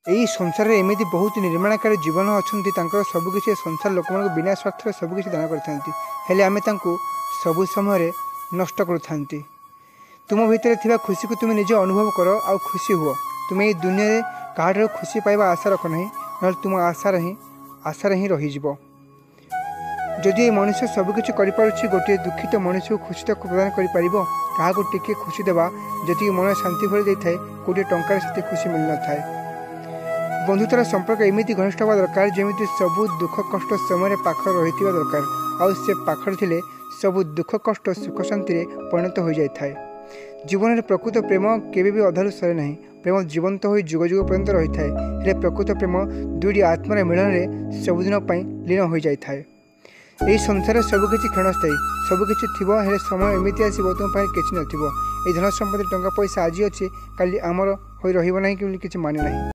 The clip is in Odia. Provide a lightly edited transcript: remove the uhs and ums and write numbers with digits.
ଏହି ସଂସାରରେ ଏମିତି ବହୁତ ନିର୍ମାଣକାରୀ ଜୀବନ ଅଛନ୍ତି, ତାଙ୍କର ସବୁକିଛି ସଂସାର ଲୋକମାନଙ୍କୁ ବିନା ସ୍ୱାର୍ଥରେ ସବୁକିଛି ଦାନ କରିଥାନ୍ତି, ହେଲେ ଆମେ ତାଙ୍କୁ ସବୁ ସମୟରେ ନଷ୍ଟ କରୁଥାନ୍ତି। ତୁମ ଭିତରେ ଥିବା ଖୁସିକୁ ତୁମେ ନିଜେ ଅନୁଭବ କର ଆଉ ଖୁସି ହୁଅ। ତୁମେ ଏଇ ଦୁନିଆରେ କାହାଠାରୁ ଖୁସି ପାଇବା ଆଶା ରଖ ନାହିଁ, ନହେଲେ ତୁମ ଆଶାରେ ହିଁ ରହିଯିବ। ଯଦି ଏ ମଣିଷ ସବୁକିଛି କରିପାରୁଛି, ଗୋଟିଏ ଦୁଃଖିତ ମଣିଷକୁ ଖୁସି ତ ପ୍ରଦାନ କରିପାରିବ। କାହାକୁ ଟିକିଏ ଖୁସି ଦେବା ଯେତିକି ମନରେ ଶାନ୍ତି ଭରି ଦେଇଥାଏ, କୋଟିଏ ଟଙ୍କାରେ ସେତିକି ଖୁସି ମିଳିନଥାଏ। ବନ୍ଧୁତାର ସମ୍ପର୍କ ଏମିତି ଘନିଷ୍ଠ ହେବା ଦରକାର, ଯେମିତି ସବୁ ଦୁଃଖ କଷ୍ଟ ସମୟରେ ପାଖରେ ରହିଥିବା ଦରକାର, ଆଉ ସେ ପାଖରେ ଥିଲେ ସବୁ ଦୁଃଖ କଷ୍ଟ ସୁଖ ଶାନ୍ତିରେ ପରିଣତ ହୋଇଯାଇଥାଏ। ଜୀବନରେ ପ୍ରକୃତ ପ୍ରେମ କେବେ ବି ଅଧାରୁ ସରେ ନାହିଁ। ପ୍ରେମ ଜୀବନ୍ତ ହୋଇ ଯୁଗ ଯୁଗ ପର୍ଯ୍ୟନ୍ତ ରହିଥାଏ, ହେଲେ ପ୍ରକୃତ ପ୍ରେମ ଦୁଇଟି ଆତ୍ମାର ମିଳନରେ ସବୁଦିନ ପାଇଁ ଲୀନ ହୋଇଯାଇଥାଏ। ଏହି ସଂସାରରେ ସବୁକିଛି କ୍ଷଣସ୍ଥାୟୀ। ସବୁକିଛି ଥିବ, ହେଲେ ସମୟ ଏମିତି ଆସିବ ତୁମ ପାଖରେ କିଛି ନଥିବ। ଏହି ଧନ ସମ୍ପତ୍ତି ଟଙ୍କା ପଇସା ଆଜି ଅଛି, କାଲି ଆମର ହୋଇ ରହିବ ନାହିଁ ବୋଲି କିଛି ମାନେ ନାହିଁ।